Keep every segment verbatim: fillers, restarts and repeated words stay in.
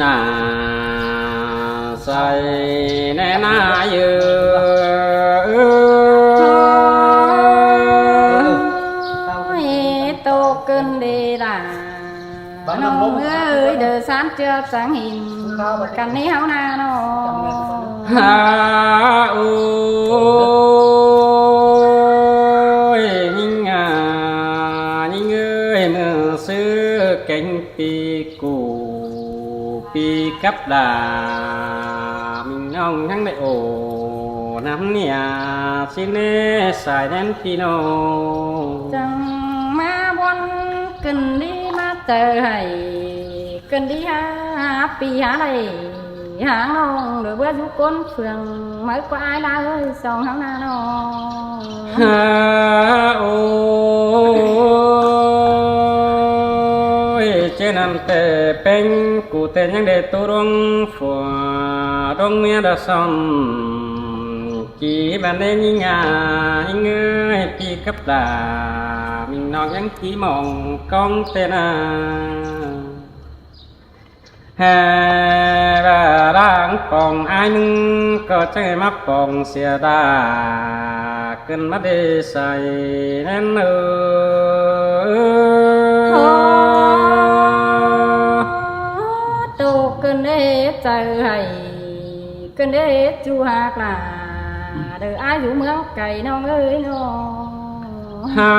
À, sai ꞌnẹ ꞌna ư. Ôi, tô ꞌcứn đi đa. Bác ꞌnọng ꞌnọng ới, đa sán ꞌchưa chắng hin căn ꞌnị ꞌháu ꞌna ꞌnọ. Ha, ôi, ꞌnhính à, ꞌnhính ới, ꞌmự ꞌsứ kéng ꞌpi ꞌcụ ꞌpi cắp đa ꞌminh ꞌnọng ꞌnhắng đảy ổ ꞌnặm ꞌnị, ꞌsịn ꞌnê sai ꞌnén ꞌpi ꞌnọng. Chắng ꞌmá bón ꞌcứn đi ꞌmá chaư hảy, ꞌcứn đi hák ꞌpi hák đảy hák ꞌnọng, đảy báu dú ꞌcốn phường máư ꞌquá ải ꞌlạ ới, song ꞌháu ꞌna ꞌnọ. Ha, ôi, ꞌchớ ꞌnặn ꞌtẹ ꞌpéng ꞌcụ ꞌtẹ ꞌnhắng đảy tô ꞌluống phua ꞌluống ꞌmía đa son. Kỉ bản ꞌnê ꞌnhính à, ꞌnhính ới, ꞌpi cắp đa ꞌminh ꞌnọng ꞌnhắng kỉ mong ꞌcóng ꞌtẹ ꞌna. Hé, ꞌva đang pong ải ꞌmứng ꞌcọ chắng ꞌmá pong sia đa, ꞌcứn ꞌmá đi sai ꞌnén ư. Hô, tô ꞌcứn đi chaư hảy, ꞌcứn đi ꞌchu hák ꞌlạ, đảy ải dú ꞌmướng cay ꞌnọng ới ꞌnọ. Ha,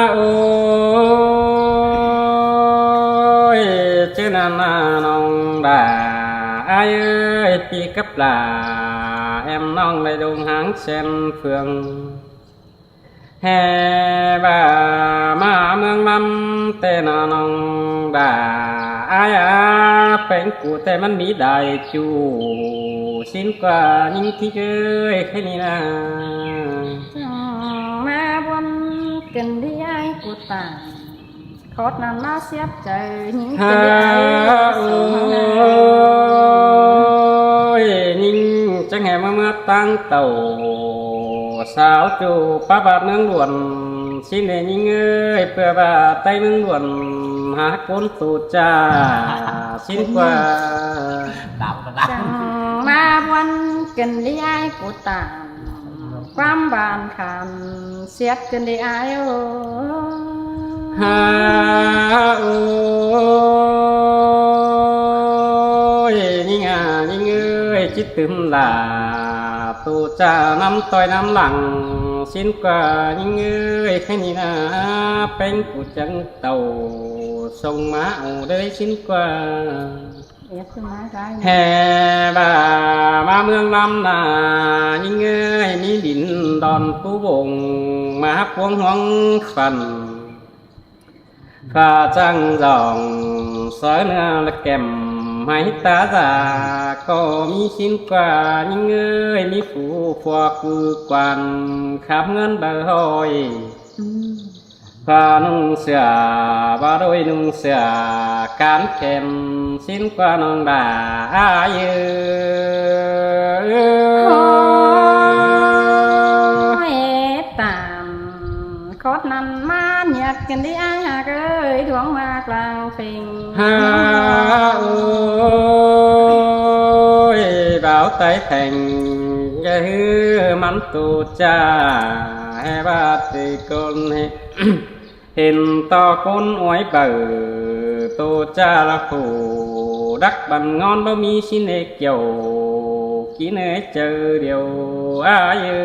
ôi, ꞌchớ ꞌnặn ꞌna ꞌnọng đa, ải ới, ꞌpi cắp đa em ꞌnọng đảy đông háng sen phường. Hé, ꞌva ꞌmá ꞌmướng ꞌnặm ꞌtẹ ꞌna ꞌnọng đa, ải à, ꞌpéng ꞌcụ ꞌtẹ ꞌmắn ꞌmí đai ꞌchu, ꞌsịn ꞌquá ꞌnhính ꞌthí ới, khé ꞌnị ꞌna. Chắng ꞌmá bón ꞌcứn đi ải ꞌcụ ta. Khót ꞌnặn ꞌmá siếp chaư ꞌnhính ꞌcứn đi ải ới, song ꞌháu ꞌna. Ôi, ꞌnhính chắng hé ꞌmá ꞌmá ꞌtáng tảu, sáo ꞌchu pá ꞌvạu ꞌmướng Luôn, ꞌsịn ꞌnê ꞌnhính ới, ꞌpưa ꞌvạu ꞌTáy ꞌmướng Luôn hák ꞌcốn tô ꞌchạ, ꞌsịn ꞌquá. Chắng ꞌmá bón ꞌcứn đi ải ꞌcụ ta. ꞌQuám bản khảm siếp ꞌcứn đi ải ới. Ha, ôi, ꞌnhính à, ꞌnhính ới, ꞌchí tứm lả tô ꞌchạ ꞌnắm ꞌtoi ꞌnắm lăng, ꞌsịn ꞌquá ꞌnhính ới, khé ꞌnị ꞌna, ꞌpéng ꞌcụ chắng tảu song ꞌmá au đới ꞌsịn ꞌquá. Hé, ꞌva ꞌmá ꞌmướng ꞌnặm ꞌna, ꞌnhính ới, ꞌmí đin đon pú bông ꞌmá ꞌpuống ꞌhuống phăn. Pha chắng dỏng sáư ꞌnưa ꞌlạ kẻm hảư ta dả, ꞌcọ ꞌmí ꞌsịn ꞌquá ꞌnhính ới, ꞌmí phủ phua ꞌcư quan khám ꞌngớn đaư ꞌhọi. Pha ꞌnung sửa, ꞌva đôi ꞌnung sửa cán khen ꞌsịn ꞌquá ꞌnọng đa ải ới. Ôi, tảm khót ꞌnặn ꞌmá ꞌnhặc ꞌcứn đi ải hák ới, đuống ꞌmá lăng pheng. Ha, ôi, báo ꞌTáy Theng, ꞌchớ ꞌhứ ꞌmắn tô ꞌchạ, hé ꞌva ti ꞌcốn hên. Hên ꞌto ꞌcốn ói baư tô ꞌchạ ꞌlạ phủ, đắc băn ꞌngón báu ꞌmí ꞌsịn ꞌnê kiẻo, kin ới chaư điêu ải ới.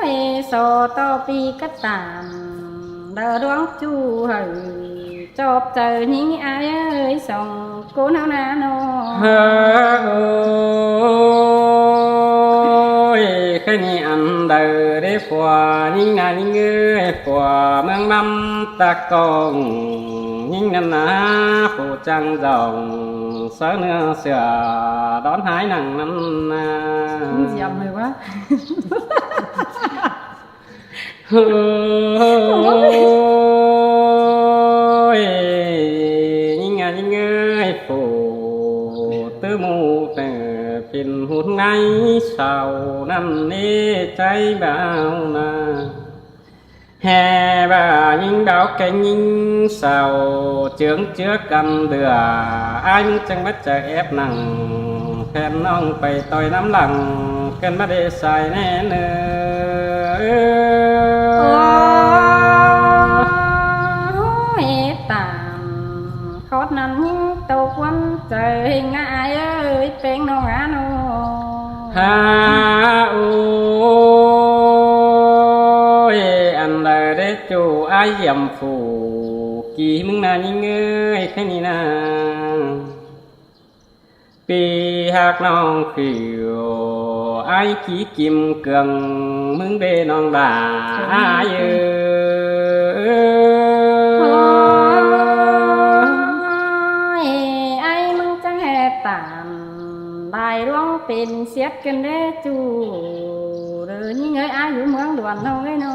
Ôi, so ꞌto ꞌpi cắp tản, đaư đuống ꞌchu hảư. Chóp chaư ꞌnhính ải ới, song ꞌcốn ꞌháu ꞌna ꞌnọ. Ôi, khé ꞌnị ăn đaư đế phua ꞌnhính ꞌna ꞌnhính ới, phua ꞌmướng ꞌnặm ta ꞌcóng ꞌnhính ꞌnặn ꞌna, phủ chắng dỏng sáư ꞌnưa sửa đón hái nẳng ꞌnặn ꞌna. Cũng diệm rồi quá. Ôi, ꞌnhính à ꞌnhính ới, phủ ꞌtứ ꞌmự tơ phìn hút ngay sau ꞌnặn ꞌnị, ꞌchái báu ꞌna. Hè ꞌva ꞌnhính báo kéng ꞌnhính sau, ꞌchương ꞌchứa căn đưa, ải ꞌmứng chắng ꞌmá chaư ép nẳng, ꞌpẹn ꞌnọng pay ꞌtoi ꞌnắm lăng, ꞌcợn ꞌmá đê sai ꞌnén ꞌnớ. Ôi, tản khót ꞌnặn ꞌnhính tô ꞌquám chaư ꞌhêng ꞌnớ ải ơi, ꞌpéng ꞌnọng ꞌnớ. Hả, ôi, ăn đaư đé ꞌchu ải ꞌdiêm phủ, kỉ ꞌmứng ꞌnớ ꞌnhính ơi, ꞌkhạy ꞌnị ꞌnớ. ꞌPi ꞌhặc ꞌnọng khửu, ải kỉ ꞌkim cương, ꞌmứng đé ꞌnọng đa, ải ơi. Ôi, ải ꞌmứng chắng ꞌhê tản, lai ꞌluống pên siết ꞌcợn đé ꞌchu, đơ ꞌnhính ơi, ải dú ꞌmướng Đuôn ꞌnọng ơi ꞌnớ.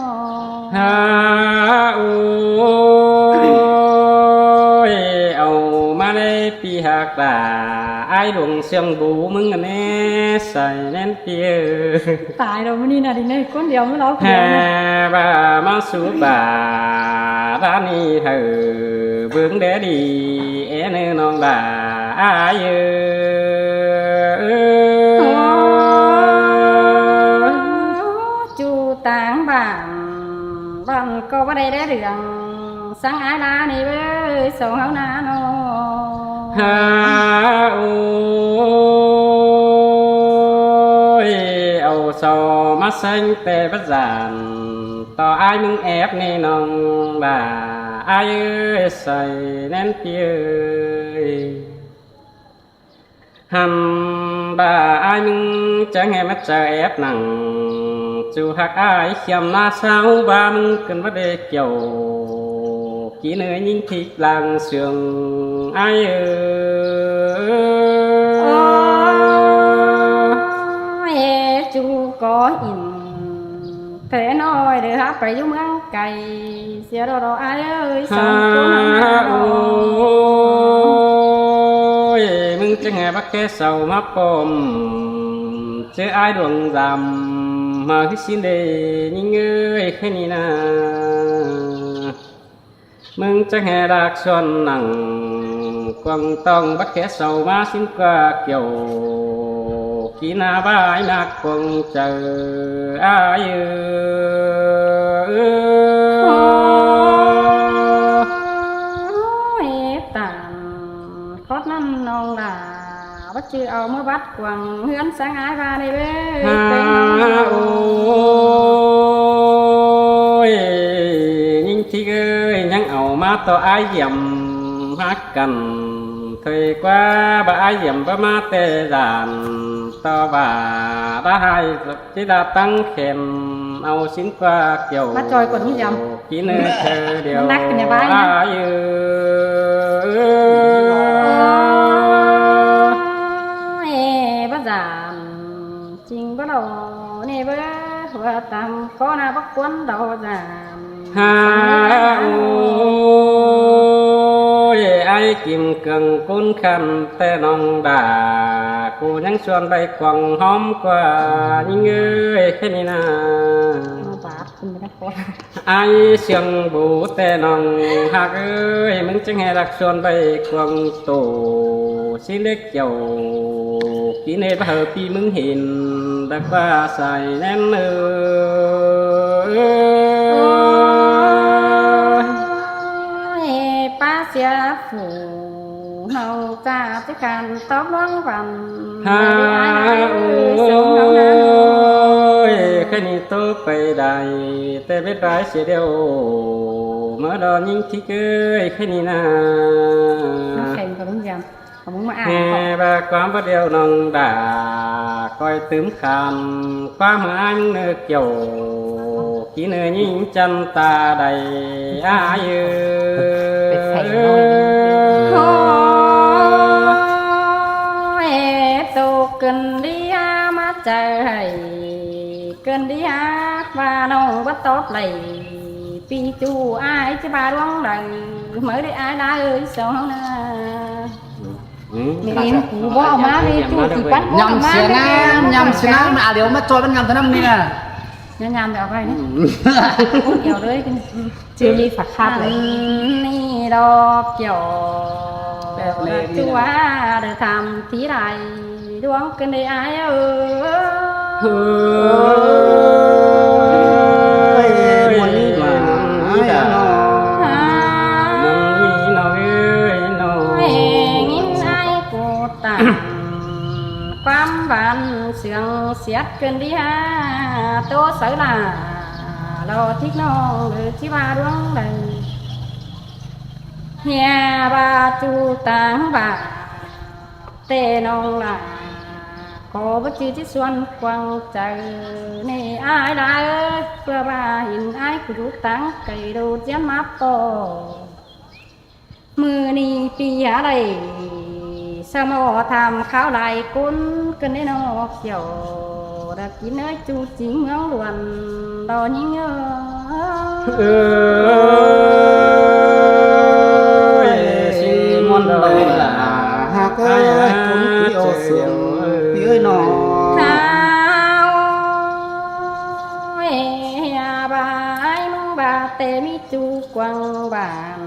Hả, ôi, au ꞌmá đé ꞌpi ꞌhặc đa, ải Đuôn ꞌsướng bú ꞌmứng ăn ꞌnê, sai ꞌnén ꞌpi ơi. Tải đaư ꞌmá ꞌnị ꞌnớ, đi ꞌnê ꞌcốn điêu ꞌmá ꞌló. Hả, ꞌva ꞌmá sú ꞌva, đa ꞌnị hảư bớng đé đi, é ꞌnớ ꞌnọng đa, ải ơi. Ôi, ꞌchu táng bản, bản ꞌcọ ꞌva đé đé đường, sáng ải ꞌla ꞌnị ꞌvới, song ꞌháu ꞌnớ ꞌnớ. Hả, ôi, au sau ꞌmá seng té bát dản, ꞌto ải ꞌmứng ép ꞌnị ꞌnọng đa, ải ơi, sai ꞌnén ꞌpi ơi. Hẳn ꞌva ải ꞌmứng chắng ꞌhê ꞌmá chaư ép nẳng, ꞌchu ꞌhặc ải khiêm ꞌná sau ꞌva ꞌmứng ꞌcợn ꞌmá đé kiẻo, kỉ ꞌnớ ꞌnhính thík lăng sương ải ơi. Ôi, ꞌchu ꞌcọ ỉn, ꞌtẹ ꞌnọi đơ hả pay dú ꞌmướng cay, sia đo đo ải ơi, song ꞌcốn ꞌnặn ꞌnớ. Hả, ôi, ꞌmứng chắng ꞌhê bác ké sau ꞌmá pom, ꞌchớ ải Đuôn dăm, ꞌmá ꞌhứ ꞌsịn đê ꞌnhính ơi, ꞌkhạy ꞌnị ꞌnớ. ꞌMứng chắng ꞌhê đak ꞌsuôn nẳng, cuông ꞌtong bác ké sau ꞌmá ꞌsịn ꞌquá kiẻo, kỉ ꞌnớ ꞌva ải ꞌnặc cuông chaư, ải ơi. Ôi, tản khót ꞌnặn ꞌnọng đa, báu ꞌchư au ꞌmá bắt cuông ꞌhướn sáng ải ꞌva đê ꞌvới. Hả, ôi, ꞌnhính thík ơi, ꞌnhắng au ꞌmá ꞌto ải ꞌdiêm ꞌhặc căn, thôi ꞌquá ꞌva ải ꞌdiêm báu ꞌmá té dản, ꞌto ꞌva đa ải ꞌchí đa tắng khen, au ꞌsịn ꞌquá kiẻo. ꞌMá ꞌchoi ꞌcọ ꞌnhắng ꞌdiêm. Kỉ ꞌnớ chaư điêu. ꞌNắc ꞌnị ꞌva ꞌnhắng. Ải ơi. Ôi, báu dản, ꞌchính báu đaư ꞌnị ꞌvới, ꞌva tăm ꞌcọ ꞌnạ báu ꞌcuốn đaư dản. Hả, ôi, ải ꞌkim cương ꞌcốn khăn ꞌtẹ ꞌnọng đa, ꞌcọ ꞌnhắng ꞌsuôn ꞌvạy cuông hóm ꞌquá ꞌnhính ơi, ꞌkhạy ꞌnị ꞌnớ. Bát, ꞌcốn bát ꞌcọ. Ải sương bú ꞌtẹ ꞌnọng ꞌhặc ơi, ꞌmứng chắng ꞌhê đak ꞌsuôn ꞌvạy cuông ꞌtô ꞌsịn đé kiẻo, kỉ ꞌnớ báu hảư ꞌpi ꞌmứng hên, đak ꞌva sai ꞌnén ơi. Ôi, ꞌpá sia phủ ꞌnọng ꞌchạ ꞌchí khăn tóp ꞌluống vẳn. Hả, ôi, ꞌkhạy ꞌnị ꞌtố pay đảy, ꞌtẹ bết bái sia điêu, ꞌmá đo ꞌnhính thík ơi, ꞌkhạy ꞌnị ꞌnớ. ꞌMá khen ꞌcọ ꞌlung dăm, ꞌcọ ꞌmứng ꞌmá ải ꞌcọ. Hả, ꞌva ꞌquám báu điêu ꞌnọng đa, ꞌcoi tứm khăn, ꞌquám ꞌmá ải ꞌmứng ꞌnớ kiẻo, kỉ ꞌnớ ꞌnhính chăn ta đảy, ải ơi. Ôi, ꞌtố ꞌcợn đi hả ꞌmá chaư ꞌhạy, ꞌcợn đi hả ꞌva ꞌnọng báu tóp đảy, ꞌpi ꞌchu ải ꞌchí ꞌva ꞌluống đaư, ꞌmứ đé ải đa ơi, song ꞌnớ. Ư, ꞌnị ꞌnị, ꞌcú báu au ꞌmá đi, ꞌchu ꞌchí pắt báu au ꞌmá. ꞌNhăm sia ꞌnáng, ꞌnhăm sia ꞌnáng, ꞌmá ải điêu ꞌmá ꞌchoi báu ꞌnhăm ꞌtoi ꞌnặn ꞌnị ꞌnớ. Nhá nham đéo ꞌvạy ꞌnị. Ú, đéo ꞌlới. Chứ đi phạt khắp đảy. Ăn ꞌnị đọc kiểu. Bẹc lê ꞌnị. Chua đảy tham thí đảy đuống ꞌcứn đảy ải ơi. Ơi, muôn ꞌnị ꞌmá ải ơi. Muôn ꞌnị ꞌnọ ơi ꞌnọ. Ơi, ꞌnghín ải ꞌcọ tản ꞌquám ꞌván siêng siết ꞌcứn đi ha, tô sáư lả, lo thík ꞌnọng đảy ꞌchí ꞌva đuống đảy. ꞌHia ꞌva ꞌchu táng ꞌva, ꞌtẹ ꞌnọng lả, ꞌcọ báu ꞌchư ꞌchí suôn quảng chaư ꞌnị ải đảy, ꞌpưa ꞌva hên ải ꞌcọ dú táng cay đu ꞌdiến ꞌmá ꞌpo. ꞌMự ꞌnị ꞌpi hả đảy, sam ꞌmo tham kháo lai ꞌcốn ꞌcứn đảy ꞌnọ, kiểu đa kin ới ꞌchu chính ꞌmướng luôn đo ꞌnhính ơi. Ơi, chính ꞌmướng luôn lả hák ơi, ꞌcốn ꞌpi ô siêng ꞌpi ơi ꞌnọ. Háo ơi, hả ꞌva ải ꞌmướng ꞌva ꞌtẹ ꞌmí ꞌchu quảng bản,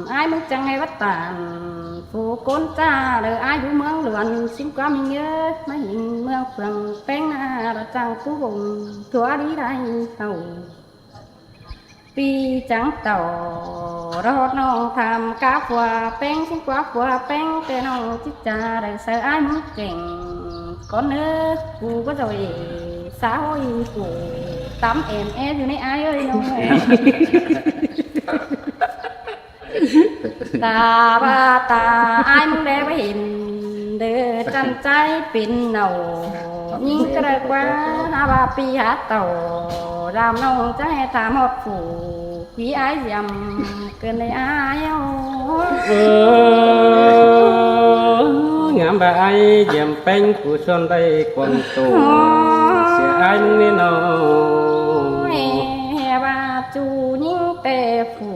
ải ꞌmướng chắng ꞌhê bắt tản phủ ꞌcốn ꞌchạ đảy ải dú ꞌmướng luôn. Sính ꞌquám ꞌnhính ơi, ꞌmá hên ꞌmướng Phượng Péng ꞌna đa chắng cú bông thua đi đảy ꞌtạu. ꞌPi chắng ꞌtạu đa ꞌhọt ꞌnọng tham cá phua Péng, sính ꞌquá phua Péng ꞌtẹ ꞌnọng ꞌchí ꞌchạ đảy sáư ải ꞌmướng chẻng. Cón ꞌnớ, ꞌcu báu doi, xã hội ꞌcu tắm em ép dú ꞌnị ải ơi ꞌnọng. Ta ꞌva ta ải ꞌmướng đé báu hên, đảy chăn ꞌchái pên nảu, ꞌnhính cá đảy ꞌquá, hả ꞌva ꞌpi hả ꞌtạu, ꞌdam ꞌnọng chắng ꞌhê tham ꞌhọt phủ, ꞌpi ải diêm ꞌcứn đảy ải ơi. Ơ, ngắm ꞌva ải diêm Péng phủ suôn đảy quảng tô, sia ải ꞌmướng ꞌnị ꞌnọ. Ơi, hả ꞌva ꞌchu ꞌnhính ꞌtẹ phủ,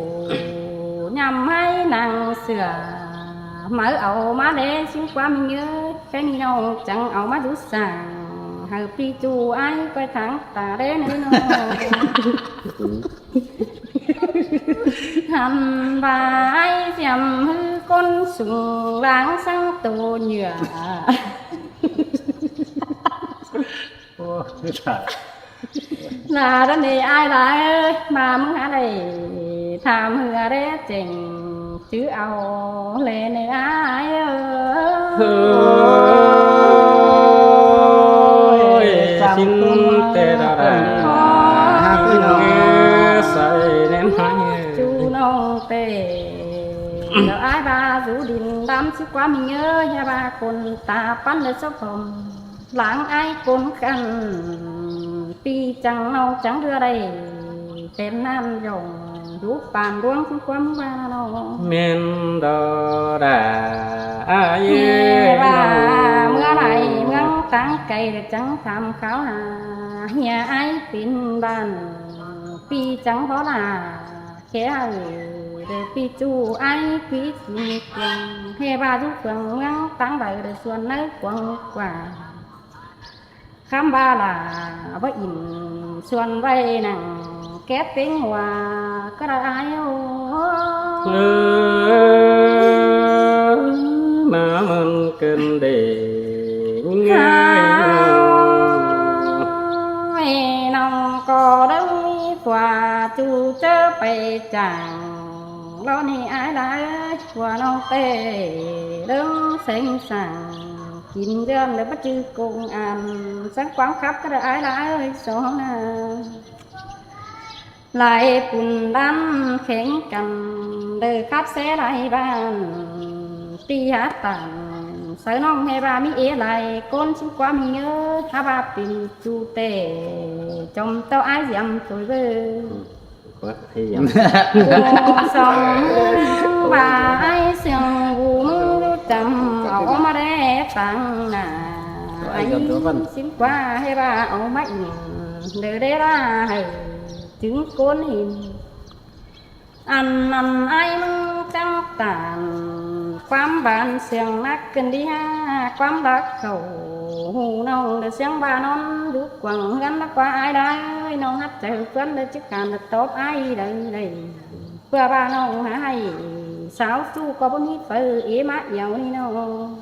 ꞌnhăm ꞌhái nẳng sửa, máư au ꞌmá đé sính ꞌquám ꞌnhính ơi, ꞌkhạy ꞌnị ꞌnọng chắng au ꞌmá dú sảng, hảư ꞌpi ꞌchu ải ꞌcoi tháng ta đé ꞌnị ꞌnọ. Hăn ꞌva ải diêm ꞌhứ ꞌcốn sung láng sắng tô nhựa. Ô, thế hả? Lả đa ꞌnị ải lả ơi, ꞌmá ꞌmướng hả đảy tham ꞌhứ đé chẻng, chứ au lê ꞌnị ải ơi. Ơi, chính ꞌtẹ đa đa. Hả ꞌcứ ꞌnọng. Ơ, sai nên hả. ꞌChu ꞌnọng ꞌtẹ. Đéo ải ꞌva dú đin đăm sính ꞌquám ꞌnhính ơi, hả ꞌva ꞌcốn ta pắn đảy sốp hom. Láng ải ꞌcốn khăn, ꞌpi chắng ꞌnọng chắng ꞌlứa đảy, têm ꞌnặn dông, dú pam đuống sính ꞌquám ꞌva ꞌnọ. Mên đa đa, ải ơi. Hả ꞌva ꞌnọng. ꞌMưa đảy ꞌmướng táng cay đảy chắng tham kháo hả, hả ải pên bản, ꞌpi chắng báu lả, khéo hảư đảy ꞌpi ꞌchu ải ꞌpi chính quảng, hả ꞌva dú Phượng ꞌmướng táng đảy đảy suôn ꞌnớ quảng quảng. Khắm ꞌva lả báu in suôn ꞌvạy nẳng kép péng hua cá đảy ải ơi. Ơ, ꞌmá mơn ꞌcứn đảy ꞌnhính ơi. Háo ơi ꞌnọng ꞌcọ đơng ꞌmí phua ꞌchu ꞌchớ pay chảng, lo ꞌnị ải đảy, phua ꞌnọng ꞌtẹ đơng seng sảng, kin dươn đảy báu ꞌchư công an, sắng quảng khắp cá đảy ải đảy ơi song na. Lai pun đan kheng căn, đảy khắp ꞌsé lai ban, ꞌpi hả tản, sáư ꞌnọng hả ꞌva ꞌmí ế lai, ꞌcốn sính ꞌquám ꞌnhính ơi, hả ꞌva pên ꞌchu ꞌtẹ, chom ꞌtố ải diêm thôi ꞌvớ. Ơ, ꞌhế diêm. Ơ, song ꞌva ải siêng gu ꞌmướng dú chăm, au ꞌmá đé táng nả. Ơ, ải diêm thôi ꞌvớ. Sính ꞌquá hả ꞌva au ꞌmá in, đảy đé đa hảư, chứng ꞌcốn in. Ăn năn ải ꞌmướng chắng tản, ꞌquám bản siêng nắc ꞌcứn đi hả, ꞌquám đắc khảu. ꞌhụ ꞌnọng đảy ꞌsướng ꞌva ꞌnón dú cuông ꞌhướn ꞌnớ ꞌquá ải đảy. ꞌNọng hák chaư ꞌphớn đảy ꞌchí khăn đảy tóp ải đảy đảy. ꞌPưa ꞌva ꞌnọng hả ải sáo ꞌchu ꞌcọ báu ꞌmí phaư ꞌmá ꞌiu ꞌnị ꞌnọng.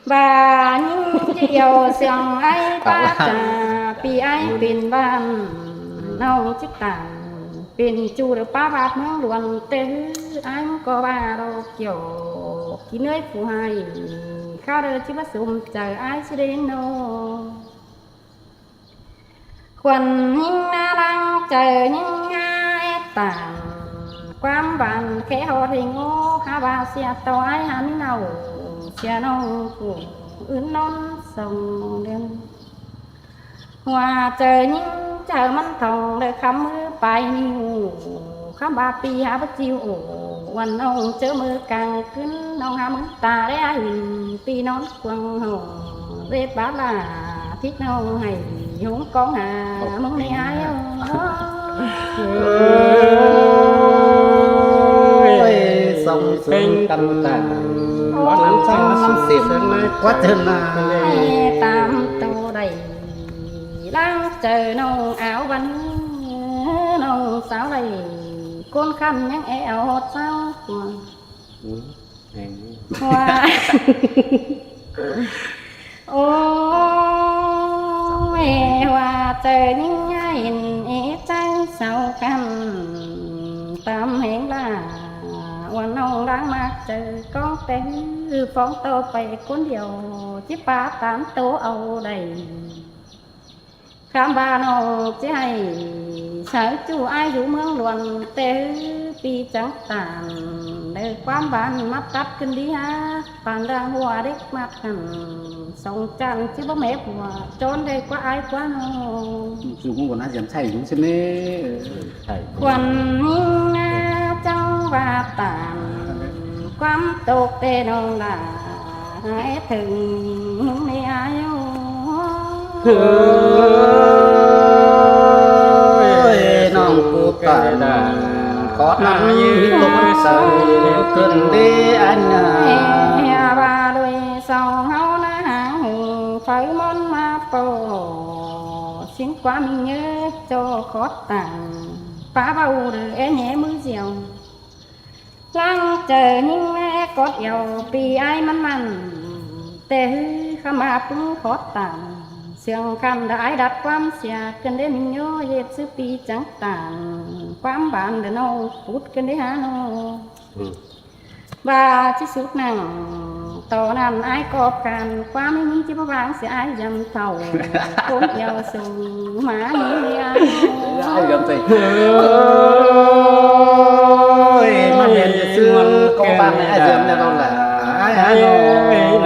ꞌVa ꞌnhính ꞌchí ꞌiu siêng ải ꞌpá chả ꞌpi ải pên ꞌván ꞌnọng ꞌchí tản pên ꞌchu đảy ꞌpá ꞌvạt ꞌmướng ꞌluôn ꞌtẹ ꞌhứ ải ꞌmá ꞌcọ ꞌva ꞌlọ kiẻo kin ꞌnới phủ ꞌhại. Kháo đảy ꞌchí báu sôm chaư ải ꞌchí đảy ꞌnớ. Khuôn ꞌnhính ꞌná ꞌláng chaư ꞌnhính ải tản ꞌquám ꞌván khék ꞌhọt ꞌhêng ꞌnớ hák ꞌva sia ꞌto ải hả ꞌmí ꞌnọng sia ꞌnọng phủ ứn ꞌnón song ꞌlươn. ꞌHua chaư ꞌnhính chaư ꞌmắn thong đảy khắm ꞌmứ pay ꞌnị ꞌhụ. Khắm ꞌva ꞌpi hả báu ꞌchịu ổ uôn ꞌnọng ꞌchớ ꞌmự cang ꞌcứn ꞌnọng hả ꞌmứng ta đé hả ꞌhịn ꞌpi ꞌnón cuông hảư ꞌvệt bát ꞌlạ thít ꞌnọng hảy hống cóng hả ꞌmứng ꞌnị ải ꞌnớ. Ôi, song sướng căn tản. Ôi, song sướng căn tản. Ôi, tám tô đảy ꞌláng chaư ꞌnọng áo văn ꞌnọng sáo đảy ꞌcốn khăn ꞌnhắng é au ꞌhọt sáo cuông. Ua. Ôi, ꞌhua chaư ꞌnhính ải ꞌhịn é chaư sau căn tăm ꞌhéng ꞌlạ. Uôn ꞌnọng ꞌláng ꞌmặc chaư cóng ꞌtẹ ꞌhứ phóng tô pay ꞌcốn điêu ꞌchí ꞌpá tản tô au đảy. Khắm ꞌva ꞌnọng ꞌchí hảy sáư ꞌchu ải dú ꞌmướng ꞌluôn ꞌtẹ ꞌhứ ꞌpi chắng tản đảy ꞌquám ꞌván ꞌmá tắt ꞌcứn đi hả. Păn đang ꞌhua đếc ꞌmặc hẳn song chăn ꞌchí báu mép ꞌhua ꞌchón đảy ꞌquá ải ꞌquá ꞌnọng. Dú ꞌmướng ꞌluôn hả ꞌdiến ꞌchái dú ꞌsướng ꞌnị. Khuôn ꞌnhính ꞌná chắng ꞌva tản ꞌquám tốc ꞌtẹ ꞌnọng đảy é thửng ꞌmứng ꞌnị ải ꞌnớ. Ôi, ꞌnọng ꞌcú tản khót ꞌnặn ꞌmí tốc ꞌmắn saư ꞌcứn đé ải ꞌnớ. Hả ꞌva đuôi song ꞌháu ꞌná háng hưng phaư ꞌmón ꞌmá ꞌpo sính ꞌquám ꞌnhính ꞌnhớ ꞌchọ khót tản ꞌpá ꞌvạu đảy é ꞌnhé ꞌmứ diêu. ꞌLáng chaư ꞌnhính é cót eo ꞌpi ải ꞌmắn ꞌmắn ꞌtẹ ꞌhứ khắm ꞌmá ꞌpứng khót tản siêng khăn đảy ải đắt ꞌquám sia ꞌcứn đé ꞌmí ꞌnhó ꞌdệt ꞌsứ ꞌpi chắng tản ꞌquám ꞌván đảy ꞌnọng pút ꞌcứn đé hả ꞌnọng. ꞌVa ꞌchí sút nẳng ꞌto ꞌnặn ải ꞌcọ căn ꞌquám ꞌmí ꞌnhính ꞌchí báu ꞌváng sia ải dăm thảu ꞌcốn eo sung ꞌmá ꞌnị ải. Ôi, ꞌmắn hên ꞌsứ ꞌcốn ꞌváng ải dăm ꞌnị ꞌnọng lả. Ải hả ꞌnọng.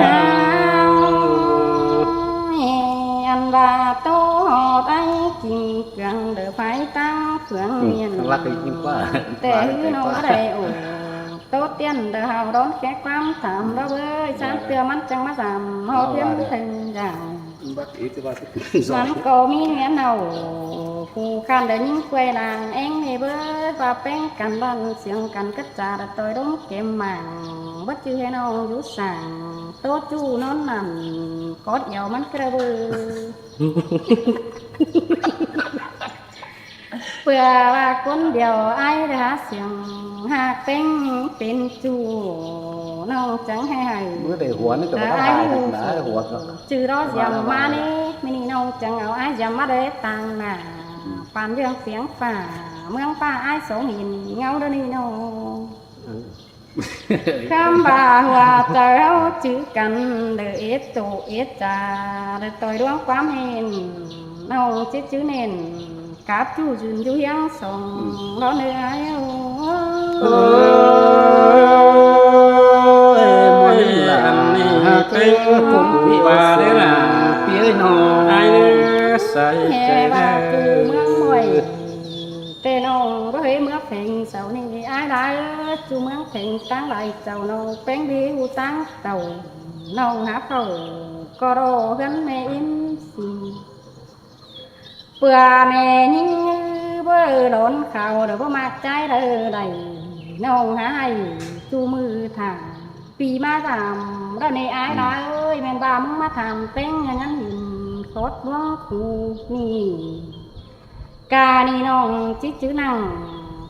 Ăn ꞌva tô ꞌhọt ải kin kiêng đảy phái ꞌtáng phướng miền. Lắc đi kin ꞌquá. ꞌTẹ ꞌhứ ꞌnọng báu đảy ổ. Tô tiên đảy hảư đón khé ꞌquám tham ꞌló bới, chán ꞌtưa ꞌmắn chắng ꞌmá dăm ꞌhọt thiêm thêng dảo. ꞌMắn ꞌcọ ꞌmí ꞌnghén ꞌnọng phủ khăn đảy ꞌnhính quay lăng ꞌéng ꞌnị bới, ꞌva ꞌpéng căn lăn siêng căn cất cha đảy ꞌtoi đống kêm mảng, báu ꞌchư ꞌhế ꞌnọng dú sảng, tô ꞌchu ꞌnón ꞌnặn, cót eo ꞌmắn ꞌcọ đảy bới. ꞌPưa ꞌva ꞌcốn điêu ải đảy hả siêng ꞌhặc ꞌpéng pên ꞌchu, ꞌnọng chắng hảư hảư. ꞌMứ đảy huốn ꞌnị ꞌchọ đảy ải ꞌhụ huốn. ꞌChư ꞌló diêm ꞌmá ꞌnị, ꞌmí ꞌnị ꞌnọng chắng au ải diêm ꞌmá đảy tang nả. Păn ꞌdương piếng pả, ꞌmướng ꞌpá ải sông hên ꞌngáu đảy ꞌnị ꞌnọng. Khắm ꞌva ꞌhua chaư ꞌháu chứ căn đảy ết tô ết cha, đảy ꞌtoi ꞌluống ꞌquám hên, ꞌnọng ꞌchí chứ nên cắp ꞌchu dưn dú ꞌhiếng song ꞌló ꞌnớ ải ꞌnớ. Ôi, ꞌmắn ꞌnị lả ꞌtếng ꞌcốn ꞌpi ꞌva đé lả ꞌpi ꞌnọng. Ải ꞌnớ sai ꞌchớ ꞌva ꞌchu ꞌmướng ꞌmuội ꞌtẹ ꞌnọng báu ꞌhế ꞌmứa pheng sau ꞌnị ải đảy, ꞌchu ꞌmướng pheng ꞌtáng lai chảu ꞌnọng ꞌpéng đi ꞌhụ ꞌtáng tảu ꞌnọng hả khảu ꞌcọ đảy ꞌhướn ꞌme ím sim. ꞌPưa ꞌme ꞌnhính báu lón khảu đảy báu ꞌmặc ꞌchái đảy đảy ꞌnọng hả hảư ꞌchu ꞌmự thả Pi ꞌmá tham đa ꞌnị ải đa ới, ꞌmen ꞌva ꞌmứng ꞌmá tham ꞌpéng ꞌnhắng ꞌnhắn ꞌhịn khót ꞌluống khu ꞌnị. Ca ꞌnị ꞌnọng ꞌchí chứ năng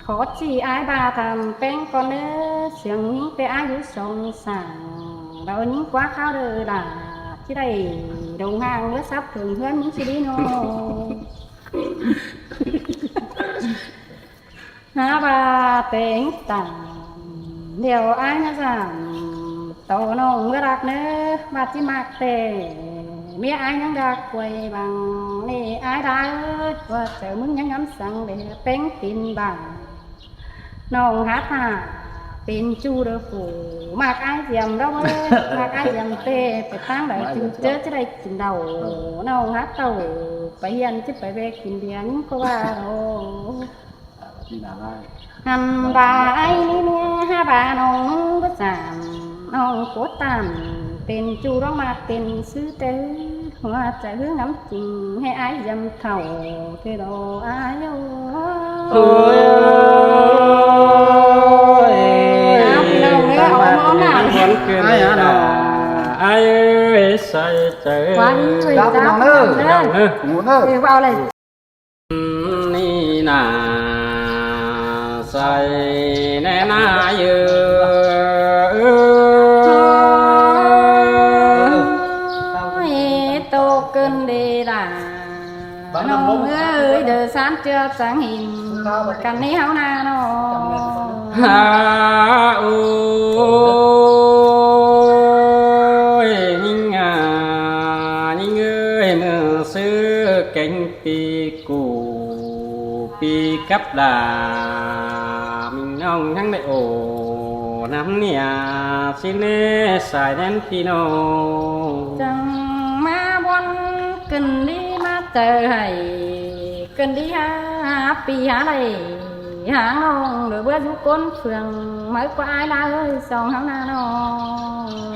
khót ꞌchí ải ꞌva tham ꞌpéng ꞌcọn ꞌnớ, siêng ꞌnhính ꞌtẹ ải dú song sảng, đaư ꞌnhính ꞌquá kháo đaư đa, ꞌchí đảy đồng hàng ꞌlứa sắp thường ꞌhướn ꞌnhính ꞌchí đi ꞌnọ. Hák ꞌva ꞌtếng tẳng điêu ải ꞌnhá dản, tô ꞌnọng ꞌmứa đắc ꞌnớ, ꞌva ꞌchí ꞌmặc ꞌtẹ, ꞌmía ải ꞌnhắng đắc quay bằng ꞌnị ải đa ới, ꞌva chaư ꞌmứng ꞌnhắng ngắm săng để ꞌpéng tin bằng. ꞌNọng hát hả, pên ꞌchu đaư phủ, ꞌmặc ải Diêm đó ới, ꞌmặc ải Diêm ꞌtẹ, ꞌpẹ ꞌtáng đảy ꞌchu ꞌchớ ꞌchớ đảy kin đau, ꞌnọng hát tảu, pay hiên ꞌchí pay ꞌvẹ kin điên ꞌcọ ꞌva đaư. Hăn ꞌva ải ꞌnị ꞌnị hák ꞌva ꞌnọng ꞌmứng báu dản, ꞌnọng ꞌcọ tản, pên ꞌchu ꞌlống ꞌmặc pên ꞌsứ ꞌtẹ, ꞌhua chaư ꞌhứ ngắm ching ꞌhứ ải Diêm thảu ꞌtẹ đaư ải ới. Ôi, ôi, ôi, ôi, ôi, ôi, ôi, ôi, ôi, ôi, ôi, ôi, ôi, sai chaư. Ꞌva ꞌnị ới, ꞌva ꞌnọng ꞌnớ, ꞌnọng ꞌnớ, ꞌnọng ꞌnớ. Ê, ꞌva ꞌnị ꞌnạ, sai ꞌnẹ ꞌnạ ới. Ôi, tô ꞌcứn đi đa. ꞌNọng ới, đaư ꞌsán ꞌchưa chắng ꞌhịn, căn ꞌnị ꞌháu ꞌnạ ꞌnọ. Hả, ôi, ꞌnhính ải, ꞌnhính ới, ꞌmưa ꞌsứ kéng pi củ, pi cắp đa, ꞌminh ꞌnọng ꞌnhắng đảy ổ, năm ꞌnị ꞌnạ, ꞌsịn ꞌnê sai ꞌnén ꞌpi ꞌnọng. Chắng ꞌmá ꞌbuôn ꞌcứn đi ꞌmá chaư hảy, ꞌcứn đi hả, ꞌpi hả đảy háng ꞌnọng, đaư báu dú ꞌcốn phường, ꞌmới ꞌquá ải đa ới, song ꞌháu ꞌnạ ꞌnọng.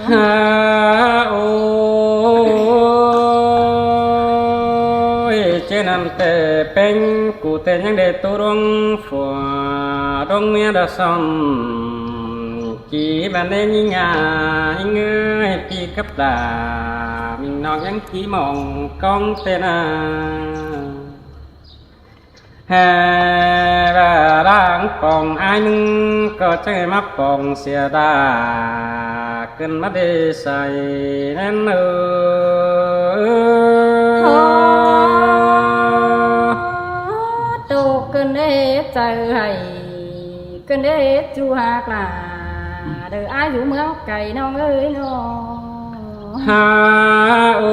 Hả, ôi, ꞌchớ ꞌnặn ꞌtẹ ꞌpéng cu ꞌtẹ ꞌnhắng đảy tô ꞌluống phua, ꞌluống ꞌmía đa song. Kin bản ꞌnê ꞌnhính ải, ꞌnhính ới, pi cắp đa, ꞌminh ꞌnọng ꞌnhắng ꞌchí mong ꞌcóng ꞌtẹ ꞌnạ. Hả, ꞌva đang pong ải ꞌmứng ꞌcọ chắng ꞌmá pong sia đa, ꞌcứn ꞌmá đi sai ꞌnén ới. Tô ꞌcứn đi chaư hảy, ꞌcứn đi ꞌchu hák lả, đaư ải dú ꞌmướng cay ꞌnọng ới ꞌnọ. Hả, ôi,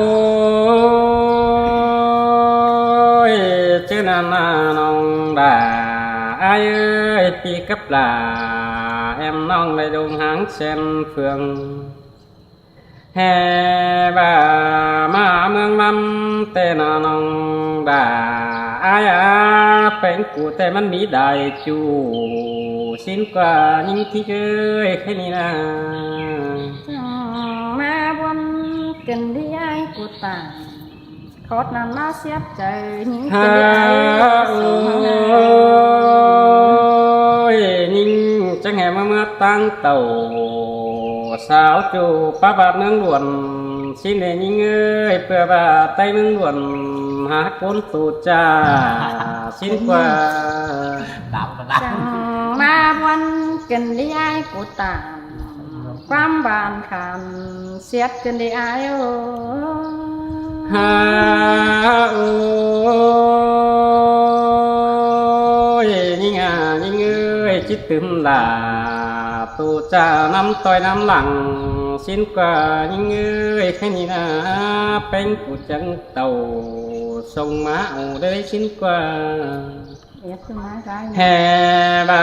ꞌchớ ꞌnặn ꞌnạ ꞌnọng đa, ải ới, ꞌpi cắp lả, em ꞌnọng đảy đồng hàng ꞌsén phường. Hả, ꞌva ꞌmá ꞌmướng ꞌnặm ꞌtẹ ꞌnạ ꞌnọng đa, ải à, ꞌpéng cu ꞌtẹ ꞌmắn ꞌmí đai ꞌchu, ꞌsịn ꞌquá ꞌnhính ꞌthí ới, ꞌkhạy ꞌnị ꞌnạ. Chắng ꞌmá ꞌbuôn ꞌcứn đi ải cu tản. Khót ꞌnặn ꞌmá siếp chaư ꞌnhính ꞌcứn đi ải. Hả, ôi, ꞌnhính chắng hé ꞌmá ꞌmá ꞌtáng tảu, sáo ꞌchu pá ꞌvạt ꞌmướng Luôn, ꞌsịn ꞌnê ꞌnhính ới, ꞌpưa ꞌvạ ꞌTáy ꞌmướng Luôn, hák ꞌcốn tô ꞌchạ, ꞌsịn ꞌquá. Chắng ꞌmá ꞌbuôn ꞌcứn đi ải cu tản. ꞌQuám bản khăn siếp ꞌcứn đi ải ới. Hả, ôi, ꞌnhính à, ꞌnhính ới, ꞌchí tứm lả, tô ꞌchạ ꞌnắm ꞌtoi ꞌnắm lăng, ꞌsịn ꞌquá ꞌnhính ới, ꞌkhạy ꞌnị ꞌnạ, ꞌpéng cu chắng tảu, sông ꞌmá ô đới ꞌsịn ꞌquá. Hả, ꞌva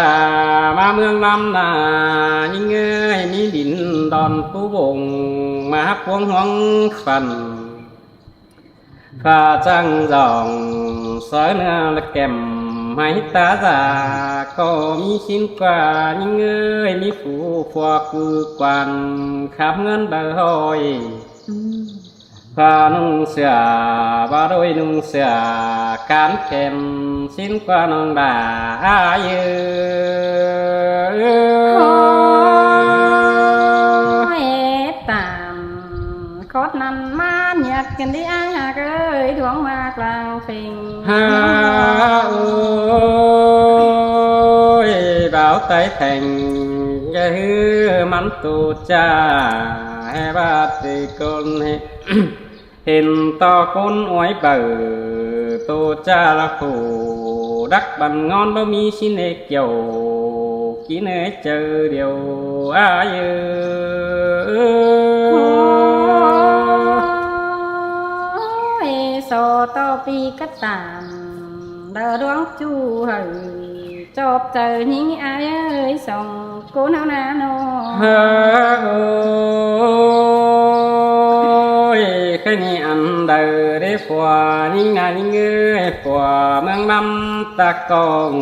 ꞌmá ꞌmướng ꞌnặm ꞌnạ, ꞌnhính ới, ꞌmí đin đon pú bông, ꞌmá hák ꞌpuống ꞌhuống phăn. Pha chắng dỏng, sáư ꞌnưa ꞌlẹo kẻm, hảư ta dả, ꞌcọ ꞌmí ꞌsịn ꞌquá, ꞌnhính ới, ꞌmí phủ phua ꞌcư quan, khắp ꞌngớn đaư ꞌhọi. Pha ꞌnung sửa, ꞌva đôi ꞌnung sửa, cán khen, ꞌsịn ꞌquá ꞌnọng đa, ải ới. Pêng. Ha ôi, báo tai thành, ư, mắn tô cha, hê bát tê ꞌcốn hê, hên ꞌto ꞌcốn ói báu, tô cha ꞌlạ phủ, đắc băn ꞌngon báu ꞌmí ꞌsịn ê kiẻo, kin ê chaư điêu ai ư. Ôi, so ꞌto pi cắt tản, đa ꞌluống ꞌchu hảư, chóp chaư ꞌnhính ai ơi, song ꞌcốn ꞌháu ꞌna ꞌnọ. Ha ôi, ꞌkhạy ꞌnị ăn đaư đé phua, ꞌnhính ꞌna ꞌnhính ơi, phua ꞌmướng ꞌnặm ta cong,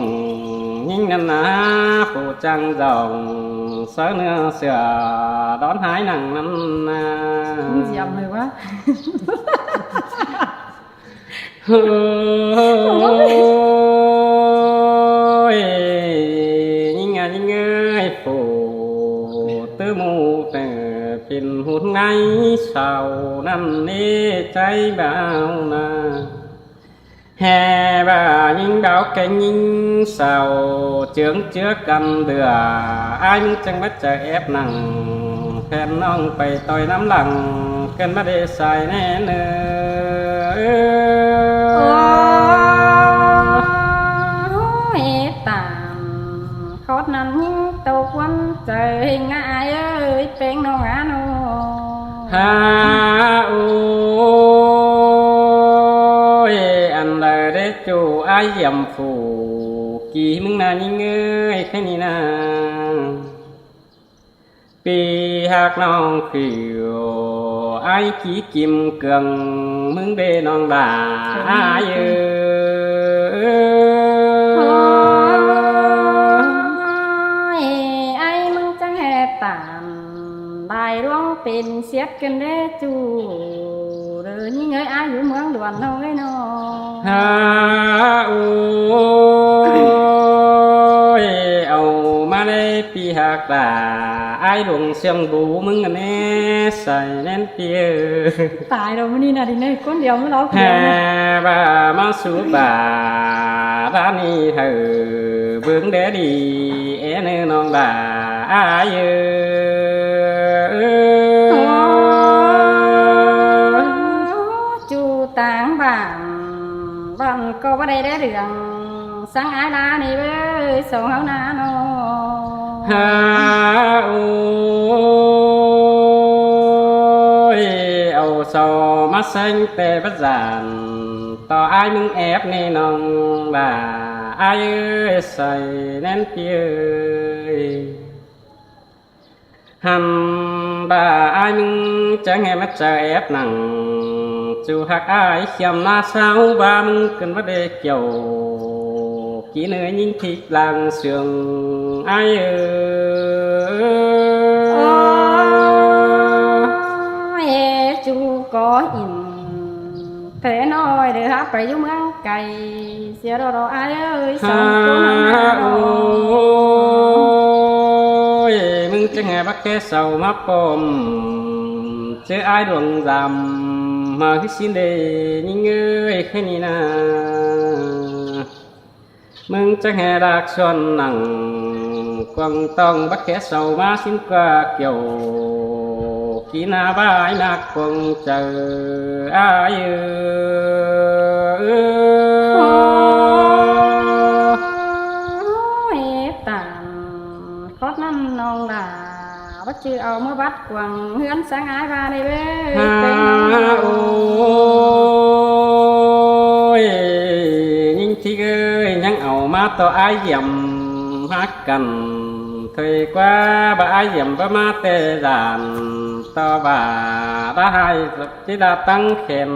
ꞌnhính ꞌnặn ꞌna, phủ chắng dỏng, sáư ꞌnưa sửa, đón hái nẳng ꞌnặn ꞌna. Không dám rồi quá. Ôi, ꞌnhính ꞌna ꞌnhính ơi, phủ ꞌtứ ꞌmự tơ pên ꞌhụt ꞌngáy sau ꞌnặn ꞌnị, ꞌchái báo ꞌna. Hê ꞌva ꞌnhính báo keng ꞌnhính sau, chướng chứa căn đưa, ai ꞌmứng chắng bát chaư ép nẳng, phen ꞌnọng pay ꞌtoi ꞌnắm lăng, căn bát đê sai ꞌnê ꞌnớ. Ôi, tản khót ꞌnặn ꞌnhính tô ꞌquám chaư ꞌhêng ꞌna ai ơi, pêng ꞌnọng ꞌna ꞌnọ. Ha ôi, ăn đaư đé ꞌchu ai hiểm phủ, kin ꞌmứng ꞌna ꞌnhính ơi, ꞌkhạy ꞌnị ꞌna. ꞌPi ꞌhặc ꞌnọng khửu, ai kin kim cương, ꞌmứng đé ꞌnọng đa ai ư. Ôi, ai ꞌmứng chắng hê tản, lai ꞌluống pên siết căn đé ꞌchu, đơ ꞌnhính ơi, ai dú ꞌmướng Đuôn ꞌnọng ơi ꞌnọ. Ha ôi, au ꞌmá đé ꞌpi ꞌhặc đa, ai ꞌluống siêng bú ꞌmứng ꞌnặn ꞌnê, sai ꞌnén ꞌpi ơ. Tai ꞌlạ ꞌmự ꞌnị ꞌna, đi ꞌnê ꞌcốn điêu ꞌmá ꞌlạ. Hê ꞌva ꞌmá sú ba, đa ꞌnị hảư bướng đé đi, é ꞌnư ꞌnọng đa ai ư. Ôi, ꞌchu táng bản, bản ꞌcọ báu đảy đé đường, sáng ai ꞌla ꞌnị báu, song ꞌháu ꞌna ꞌnọ. Ha ôi, au sau ꞌmá seng té bát dản, ꞌto ai ꞌmứng ép ꞌnị ꞌnọng đa ai ơi, sai ꞌnén ꞌpi ơi. Hăn ꞌva ai ꞌmứng chắng hê bát chaư ép nẳng, ꞌchu ꞌhặc ai khiêm ꞌna sau ꞌva ꞌmứng căn bát đê kiẻo, kin ơi ꞌnhính thík lang sương ai ơ. Ôi, ê ꞌchu có ỉn, thế ꞌnọi đơ hák pay dú ꞌmướng cay, sia ꞌlạ ꞌlạ ai ơi, song ꞌcốn ꞌnặn ꞌna ꞌnọ. Ôi, ꞌmứng chắng hê bác ké sau ꞌmá pom, ꞌchớ ai ꞌluống dăm, ꞌmá ꞌhứ ꞌsịn đê, ꞌnhính ơi, ꞌkhạy ꞌnị ꞌna. ꞌMứng chắng hê đak ꞌsuôn nẳng, cuông ꞌtong bác ké sau ꞌmá ꞌsịn ꞌquá kiẻo, kin ꞌna ꞌva ai ꞌnặc cuông chaư ai ơ. Ôi, tản khót ꞌnặn ꞌnọng đa, báu ꞌchư au ꞌmá bắt cuông ꞌhướn sáng ai ꞌva đê báu. Ha, ôi, ꞌnhính thík ơi, ꞌnhắng au ꞌmá ꞌto ai hiểm hák căn. Thôi ꞌquá ꞌva ai hiểm ꞌva ꞌmá té dản, ꞌto ꞌva đa hai ꞌchí đa tắng khen,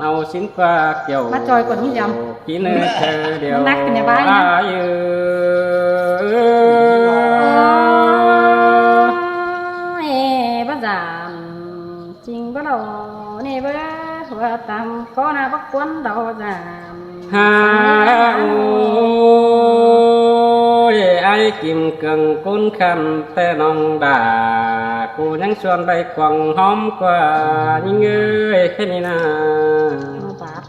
au ꞌsịn ꞌquá kiẻo. ꞌMá ꞌchoi ꞌquá ꞌnhắng hiểm. Kin ơi, chaư điêu. ꞌNhắng ꞌnặc căn ꞌnhá ꞌva ꞌnhá. Ai ơ. Ôi, báu dản. Chinh báu đaư ꞌnị báu, ꞌva tăm ꞌcọ ꞌna báu ꞌcuốn đaư dản. Ha, ôi, ai kim cương ꞌcốn khăn té ꞌnọng đa, ꞌcú ꞌnhắng ꞌsuôn bay cuông hóm ꞌquá, ꞌnhính ơi, ꞌkhạy ꞌnị ꞌna. Bát,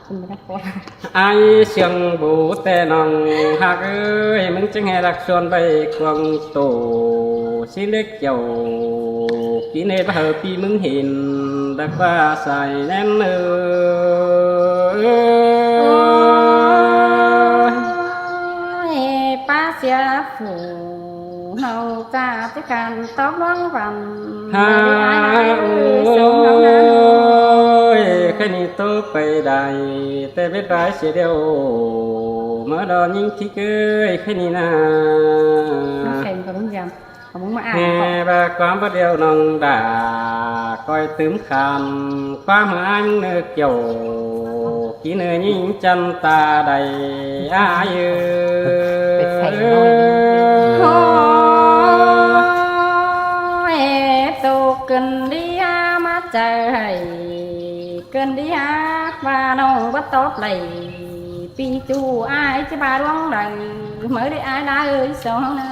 Ai siêng bú ꞌtẹ ꞌnọng ꞌhặc ơi, ꞌmứng chắng ꞌhê ꞌlặc suôn ꞌvạy cuông tô ꞌsịn đé kiẻo. Kí ꞌnê báu hảư ꞌpi ꞌmứng hên, ꞌlặc ꞌva sai ꞌnén ơi. Ôi, ꞌpá sia phủ ꞌnọng ꞌchạ chứ can tóp ꞌluống văn. Ha, ơi, sông ꞌnọng ơi. Ôi, ꞌkhạy ꞌnị tô pay đảy, ꞌtẹ bết bái sia điêu. ꞌMá đo ꞌnhính thí ꞌcới, ꞌkhạy ꞌnị ꞌna. Nó khen có đúng không? Có muốn mà ăn không? Hê, ꞌva ꞌquám báu điêu ꞌnọng đả, ꞌcoi tứm khăn, ꞌquám hảư ai ꞌmứng ꞌnơ kiẻo. Kí ꞌnơ ꞌnhính chăn ta đảy ai ơi. Phải phải nói đi. Thôi, tô cơn đi á, ꞌmá chaư hảy cơn đi á, ꞌva ꞌnọng báu tóp đảy, ꞌpi ꞌchu ai ꞌchí ꞌva ꞌluống đảy, ꞌmới đi ai đa ơi, sông ꞌnọng ꞌna.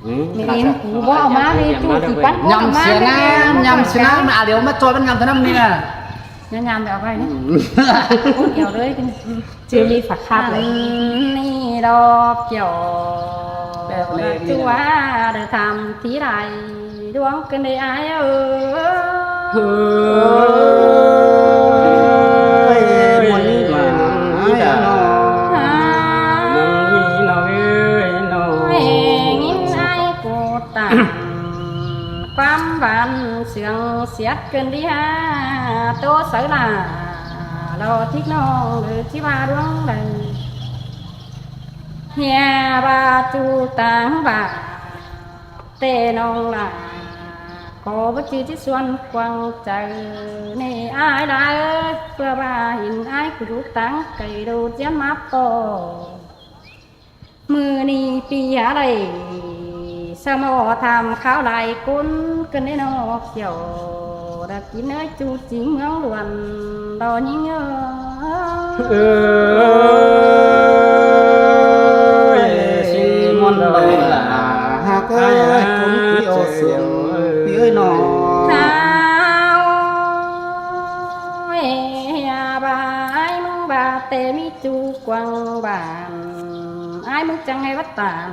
Ừ. Mẹ em cú bó má đi, ꞌchu chỉ bắt bó nhắm má sia đi, ꞌnam, nhắm sia ꞌnam, à, điêu ꞌmá ꞌchoi báu nhắm sia ꞌnam ꞌnị ꞌna. Nhắm, nhắm đi, ꞌo ꞌvạy ꞌnị. Ú, kéo đới. Chứ đi phạt khắp đấy. Ăn ꞌnị đo kiẻo. Bẹc ꞌnị ꞌnị. Chua đảy tham thí đảy, ꞌluống cơn đi ai ơi. Ôi, muôn ꞌnị ꞌmá, ai ơi ꞌnọ. Muôn ꞌnị ꞌnọ ơi ꞌnọ. Ôi, ꞌnhính ai ꞌcọ tản ꞌquám văn siêng siết cơn đi ha, tô sáư lả, lo thík ꞌnọng đảy ꞌchí ꞌva ꞌluống đảy. Hia ꞌva ꞌchu táng bả, ꞌtẹ ꞌnọng lả, ꞌcọ báu chứ ꞌchí suôn quăng chaư, ꞌnị ai đa ơi, ꞌpưa ꞌva hên ai ꞌcọ dú táng cay đu ꞌdiến ꞌmá ꞌpo. ꞌMự ꞌnị ꞌpi hả đảy, sam ꞌmo tham kháo lai ꞌcốn cơn đi ꞌnọ kiẻo, đa kí ꞌnới ꞌchu chính ꞌmướng luôn, đo ꞌnhính ơi. Ơi, xin muôn đôi là hạc ơi, ơi, ơi, ꞌcốn kí ô siêng, pi ơi ꞌnọ. Tháo ơi, hia ꞌva ai ꞌmứng ꞌva ꞌtẹ ꞌmí ꞌchu quăng bản, ai ꞌmứng chắng ꞌhê bắt tản,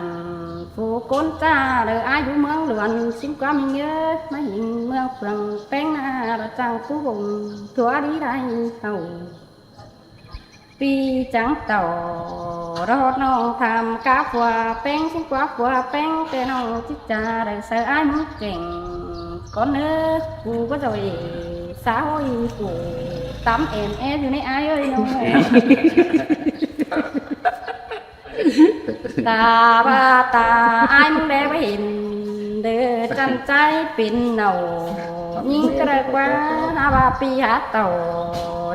phủ ꞌcốn ꞌchạ đảy ai dú ꞌmướng luôn, ꞌsịn ꞌquám ꞌnhính ơi, ꞌmá hên ꞌmướng phường ꞌpéng ꞌna, đa chắng phú hùng, thua đi đảy hảư. ꞌPi chắng tảu, đa ꞌhọt ꞌnọng tham cá phua ꞌpéng, ꞌsịn ꞌquá phua ꞌpéng, ꞌtẹ ꞌnọng ꞌchí ꞌchạ đảy sáư ai ꞌmứng kẻng. Cón ꞌnớ, ꞌcú báu doi, xã hội ꞌcú tắm em é dú ꞌnị ai ơi ꞌnọng. Ta ꞌva ta ai ꞌmứng đé báu hên, đảy chăn chái pên nảu. ꞌNhính cá đảy ꞌquá, hả ꞌva ꞌpi hả tảu,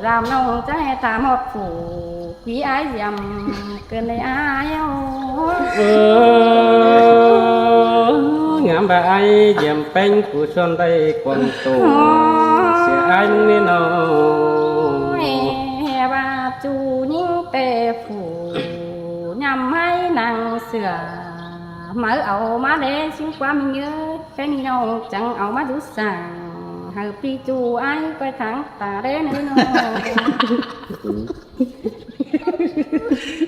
dăm ꞌnọng chắng ꞌhê tham ꞌhọt phủ, kí ai diêm cơn đi ai ơi. Ơ, ngắm ꞌva ai diêm ꞌpéng phủ suôn đảy quăng tô, sia ai ꞌmứng ꞌnị ꞌnọ. Hê ꞌva ꞌchu ꞌnhính ꞌtẹ phủ, ꞌnhăm ꞌhái nẳng sửa, máư au ꞌmá đé ꞌsịn ꞌquám ꞌnhính ơi, ꞌkhạy ꞌnị ꞌnọng chắng au ꞌmá dú sảng, hảư ꞌpi ꞌchu ai ꞌcoi tháng ta đé ꞌnị ꞌnọ.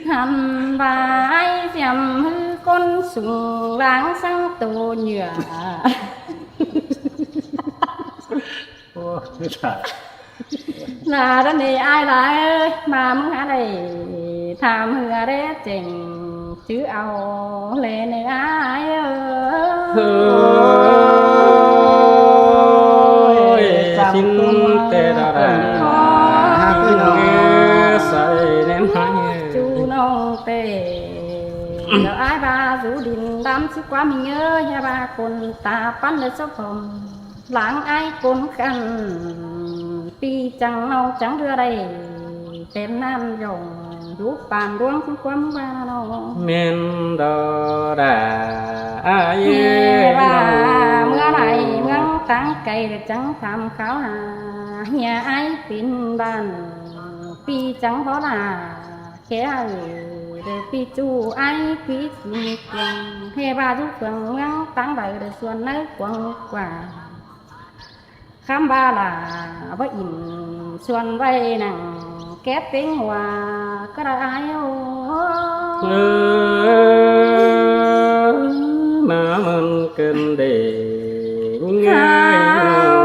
Hăn ꞌva ai diêm ꞌhứ ꞌcốn sung láng sắng tô nhựa. Ô, chết hả? Là đó ꞌnị ai đa ơi, ꞌva ꞌmứng hả đảy tham hưa đé chẻng, chứ au lê ꞌnị ai ơi. Ôi, chăm xin ꞌcốn ꞌtẹ đa đa. Ôi, hả ꞌcứ ꞌnọng. Ơ, sai ꞌnén hả. ꞌChu ꞌnọng ꞌtẹ. Lỏ ai ꞌva dú đin đăm ꞌsịn ꞌquám ꞌnhính ơi, hả ꞌva ꞌcốn ta păn đảy sốp hom. Láng ai ꞌcốn khăn, ꞌpi chắng ꞌnọng chắng ꞌlứa đảy, têm ꞌnặn dỏng, dú pam ꞌluống ꞌsịn ꞌquám ꞌva ꞌnọ. ꞌMen đo đa, ai ơi, hê ꞌva ꞌnọ. ꞌMưa đảy ꞌmướng táng cay đảy chắng tham kháo hả, hia ai pên bản, ꞌpi chắng bó đa, khéo hảư, đảy ꞌpi ꞌchu ai ꞌpi kin quăng, hê ꞌva dú phường ꞌmướng táng đảy đảy suôn ꞌnớ quăng quả. Khắm ꞌva lả báu ỉn suôn ꞌvạy nẳng, Kép pính hua ꞌcọ đảy ải ới. Ơ, ꞌmá ꞌmơn cơn đê ꞌngai. Hao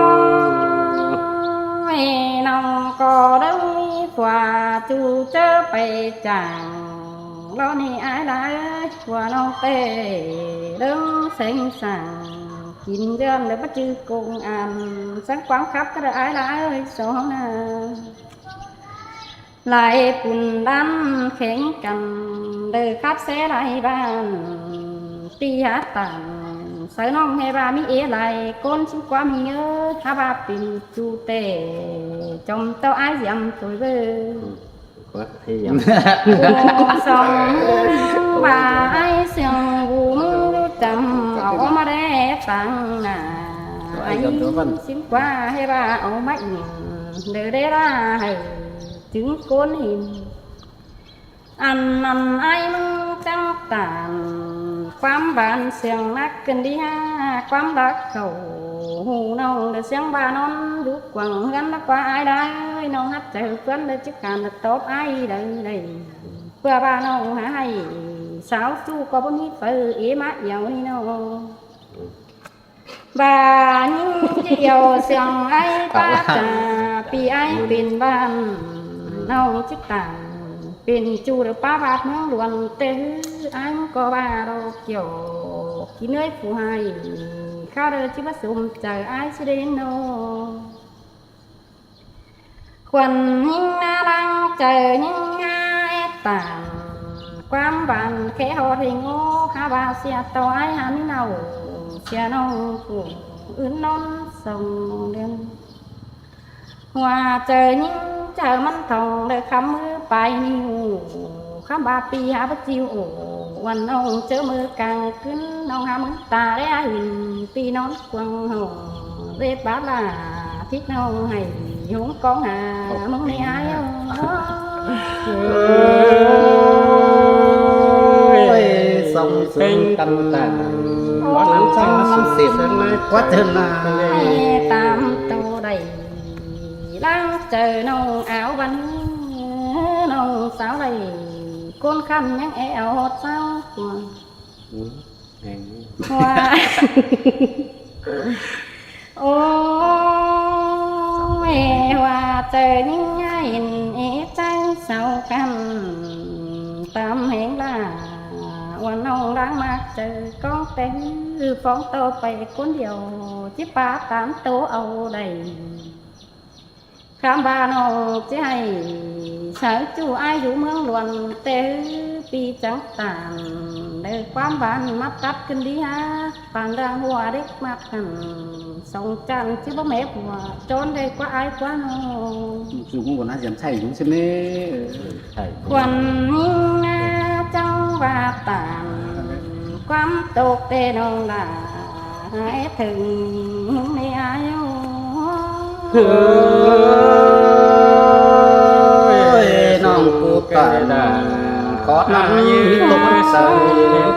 ꞌnọng ꞌcọ đảy ꞌmí phua ꞌchu ꞌchớ pay chang. Lo ꞌnị ải lai, phua ꞌnọng ꞌtẹ đảy seng sảng. Kin ꞌdọn đảy báu ꞌchư công an, sắng ꞌquám khắp ꞌcọ đảy ải lai sô na. Lai pun đan kheng căn, đảy khắp ꞌsé lai ban. ꞌPi hák tản, sáư ꞌnọng ꞌhê ꞌva ꞌmí ế lai, ꞌcốn sính ꞌquám ꞌnhớ, hák ꞌva pên ꞌchu ꞌtẹ, chom ꞌto ải ꞌdiam thôi ꞌvớ. Ơ, song ꞌva ải siêng ꞌvu ꞌmướng ꞌlú chăm, au ꞌmá đé tang nả. Ải sính ꞌquá ꞌhê ꞌva au ꞌmá ỉn, đảy đé ꞌva hảư chứng ꞌcốn hin. Ăn ꞌnặn ải ꞌmướng chắng tản, ꞌquám ban siêng nắc ꞌcứn đi ha, ꞌquám đắc khảu ꞌhụ ꞌnọng đảy siêng ꞌva ꞌnón dú quảng ꞌhướn đắc ꞌquá ải đảy, ꞌnọng hắt chaư ꞌphướn đảy chứ khăn đảy tóp ải đảy đảy. ꞌPưa ꞌva ꞌnọng hả hảy, sáo ꞌchu ꞌcọ báu ꞌmí phaư é ꞌmá yau ꞌnị ꞌnọng. ꞌVa ꞌnhính ꞌchí yau siêng ải pá chả, ꞌpi ải pên ban ꞌnọng chứ tản, pên ꞌchu đảy pá ꞌvạt ꞌmướng ꞌluôn ꞌtẹ ꞌhứ, ải ꞌcọ ꞌva ꞌlọ kiẻo, kin ới phủ hài, kháo đảy ꞌchí báu sôm chaư ải ꞌchí đảy ꞌnớ. Khuôn ꞌnhính ꞌná ꞌláng chaư ꞌnhính ải tản, ꞌquám ban khé ꞌhọt ꞌhêng ꞌngố, hák ꞌva sia ꞌto ải hák ꞌmí ꞌnọng, sia ꞌnọng phủ ứn ꞌnón song ꞌlươn. Hua chaư ꞌnhính chaư ꞌmắn thong đảy khắm ꞌmứ pay ꞌniu, khắm ꞌva ꞌpi hák báu ꞌchiu ổ, uôn ꞌnọng ꞌchớ ꞌmự cang ꞌcứn, ꞌnọng hák ꞌmứng ta đé hên ꞌpi ꞌnón cuông hảư. Bếp bát là thít ꞌnọng hảy húng cóng hà ꞌmứng ꞌnị ải ới. Ôi, song sướng căn tản. Ôi, có lắm chắc nó sắm xỉm. Quá chừng là. Ôi, tám tô đảy. Láng chaư ꞌnọng áo văn, ꞌnọng sáo đảy. ꞌCốn khăn ꞌnhắng é au ꞌhọt sáo cuông. Ừ. Hua. Ôi, hua chaư ꞌnhính ải ên é ꞌchái sau căn. Tăm ꞌhéng ꞌva uôn ꞌnọng ꞌláng ꞌmặc chaư cóng ꞌtẹ ꞌhứ, phóng ꞌto pay ꞌcốn điêu, ꞌchí pá tán tô au đảy. Khắm ꞌva ꞌnọng ꞌchí hảy sáư ꞌchu ải dú ꞌmướng ꞌluôn ꞌtẹ ꞌhứ, ꞌpi chắng tản đảy ꞌquám ban ꞌmá tắt ꞌcứn đi hák, pang đang hua đếc ꞌmặc hẳn, song chăn ꞌchí báu mép hua, chón đảy ꞌquá ải ꞌquá ꞌnọng. Dú ꞌmướng ꞌluôn ꞌná dăm ꞌchái dú ꞌsứ ꞌnị. Khuôn ꞌnhính ꞌná chắng ꞌva tản, ꞌquám tốc ꞌtẹ ꞌnọng đa, é thửng ꞌnị ải ới. Ôi, ꞌnọng ꞌcú tản, có năm ꞌmí tốc ꞌmắn sáư,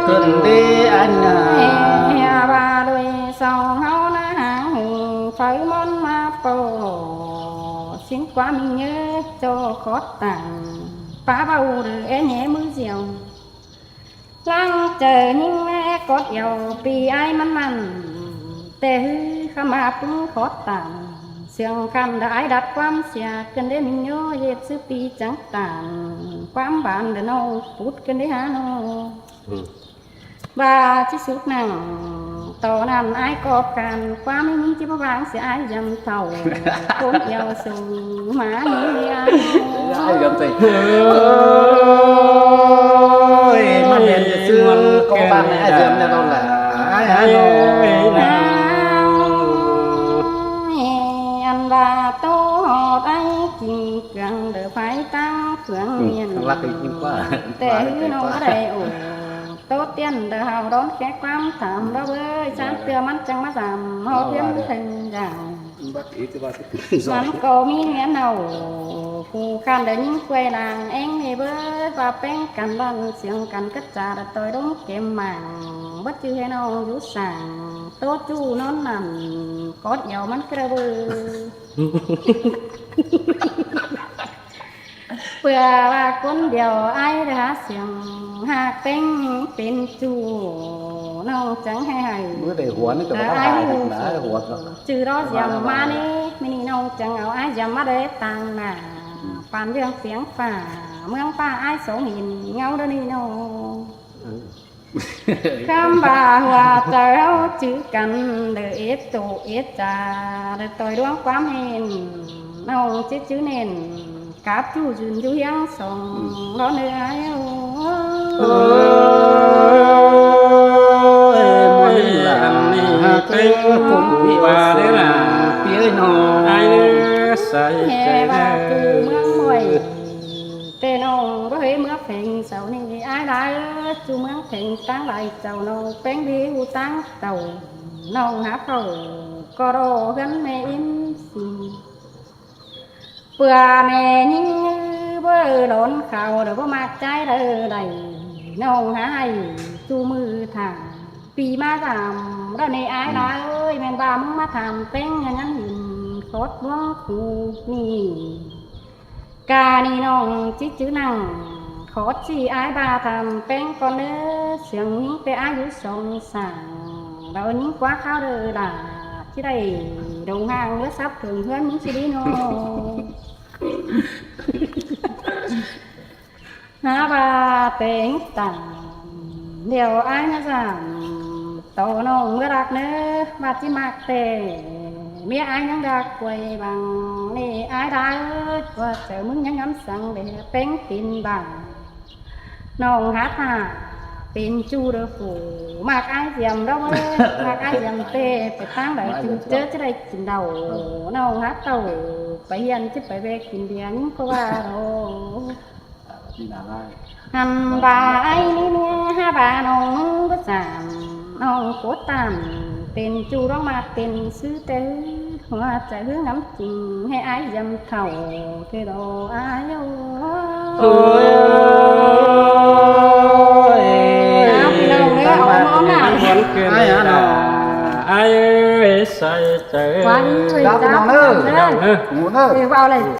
ꞌcứn đi anh à. Ê, ꞌva đuôi song ꞌháu ꞌná háng hưng, phaư ꞌmón ꞌmá ꞌpo, sính ꞌquám ꞌnhớ ꞌchọ khót tản, pá ꞌvạu đảy é ꞌnhé ꞌmứ diêu. Láng chaư ꞌnhính ꞌmé cót yau ꞌpi ải ꞌmắn ꞌmắn, ꞌtẹ ꞌhứ khắm ꞌmá ꞌpứng khót tản, siêng khăn đa ải đắt ꞌquám sia, ꞌcứn đé ꞌmí ꞌnhó ꞌdệt ꞌsứ ꞌpi chắng tản, ꞌquám ban đa ꞌnọng pút ꞌcứn đé hák ꞌnọng. Ừ. ꞌVa ꞌchí sút nẳng, ꞌto ꞌnặn ải ꞌcọ căn ꞌquám ꞌnhính ꞌchí báu váng sia ải dăm thảu, ꞌcốn yau sung ꞌmá ꞌnhính ꞌnị ải. Ôi, ꞌmá đen ꞌdệt ꞌsứ ꞌcọ ban ải dăm ꞌnị ꞌnọng lả. Ải hák ꞌnọng. Ăn ꞌva tô ꞌhọt ải kin kiang đảy phái táng phướng miền. Lắc đi kin ꞌquá. ꞌTẹ ꞌhứ ꞌnọng ꞌcọ đảy ổ. Tô tiên đảy hảư đón khé ꞌquám tham đó ꞌvới, chán ꞌtưa ꞌmắn chắng ꞌmá dăm, ꞌhọt hiến thêng dảo. ꞌMắn ꞌcọ ꞌmí ꞌnhá nảu, phủ khăn đảy ꞌnhính quay lăng ꞌéng ꞌnị ꞌvới, ꞌva ꞌpéng căn lăn siêng căn cất cha đảy ꞌtoi đống kém mảng, báu ꞌchư hên ꞌnọng dú sảng, tô ꞌchu ꞌnón ꞌnặn, cót yau ꞌmắn ꞌcọ ꞌvới. ꞌPưa ꞌva ꞌcốn điêu ải đa siêng ꞌhặc ꞌpéng pên ꞌchu, ꞌnọng chắng hảư hảư. ꞌMưa đảy hua ꞌnị ꞌchọ ꞌva ải ꞌhặc ꞌnị hua. ꞌChư ꞌló Diêm ꞌmá ꞌnị, ꞌmí ꞌnị ꞌnọng chắng au ải Diêm ꞌmá đảy ꞌtáng nả. Păn ꞌdương piếng ꞌphạ, ꞌmướng ꞌphạ ải sống hên ꞌngáu đa ꞌnị ꞌnọng. ꞌKhắm ꞌva hua chaư ꞌháu ꞌchư căn, đảy ết tô ết cha, đảy ꞌtoi ꞌluống ꞌquám hên, ꞌnọng ꞌchí ꞌchư nên, cắp ꞌchu dưn dú ꞌhiếng song, ꞌló ꞌnớ ải ꞌo. Ôi, ꞌmưa ꞌnị ꞌlạ ꞌtếng ꞌcốn ꞌpi ꞌva đé ꞌlạ, ꞌpi ꞌnọng. Ải ꞌnớ sai ꞌchớ ꞌva ꞌchu ꞌmướng ꞌmuội. Tê ꞌnọng báu ꞌhế ꞌmứa pheng sau ꞌnị ải lai, ꞌchu ꞌmướng pheng ꞌtáng lai chảu ꞌnọng ꞌpéng đi ꞌhụ ꞌtáng tảu. ꞌNọng hák khảu ꞌcọ ꞌló ꞌhướn ꞌme ím sim. ꞌPưa ꞌme ꞌnhính ꞌnhứ báu lón khảu đảy báu ꞌmặc ꞌchái đaư đảy. ꞌNọng hák hảư ꞌchu ꞌmự thả ꞌpi ꞌmá tham đaư ꞌnị ải lai ơi, ꞌmen ꞌva ꞌmứng ꞌmá tham ꞌpéng ꞌnhắng ꞌhịn khót ꞌluống khu ꞌnị. Ca ꞌnị ꞌnọng ꞌchí ꞌchư nẳng khót ꞌchí ải ꞌva tham ꞌpéng ꞌcọ ꞌnớ, siêng ꞌnhính pé ải dú song sảng, đaư ꞌnhính ꞌquá kháo đaư đa, ꞌchí đảy đồng hàng ꞌlứa sắp thường ꞌhướn ꞌmứng ꞌchí đi ꞌnọng. Hák ꞌva têng tẳng điêu ải ꞌnớ dản, tô ꞌnọng ꞌmứa đắc ꞌnớ, ꞌva ꞌchí ꞌmặc tê, ꞌmía ải ꞌnhắng đắc quay băng ꞌnị ải đaư, ꞌva chaư ꞌmứng ꞌnhắng ngắm săng đảy ꞌpéng pên băng. ꞌNọng hák hả pên ꞌchu đaư phủ, ꞌmặc ải Diêm ꞌló ꞌmớ, ꞌmặc ải Diêm tê, pay ꞌtáng đaư ꞌchu ꞌchớ ꞌchí đảy kin đaư. ꞌNọng hák tảu pay hiên ꞌchí pay ꞌvẹ kin bia ꞌnhính ꞌcọ ꞌva ꞌló. ꞌNặn ꞌva ải ꞌnị ꞌnị hák ꞌva ꞌnọng ꞌmứng báu dản, ꞌnọng ꞌcọ tản pên ꞌchu ꞌló ꞌmặc pên ꞌsứ tê, ꞌhua chaư ꞌhứ ngắm ching hảư ải Diêm thảu tê đô ải ꞌo. Ôi, ꞌpi ꞌnọng ới, au ꞌmá ꞌnạ. Ải ới, sai chaư. Pi ꞌnọng ới, ngủ ꞌnớ. Ê, ꞌva ꞌlạy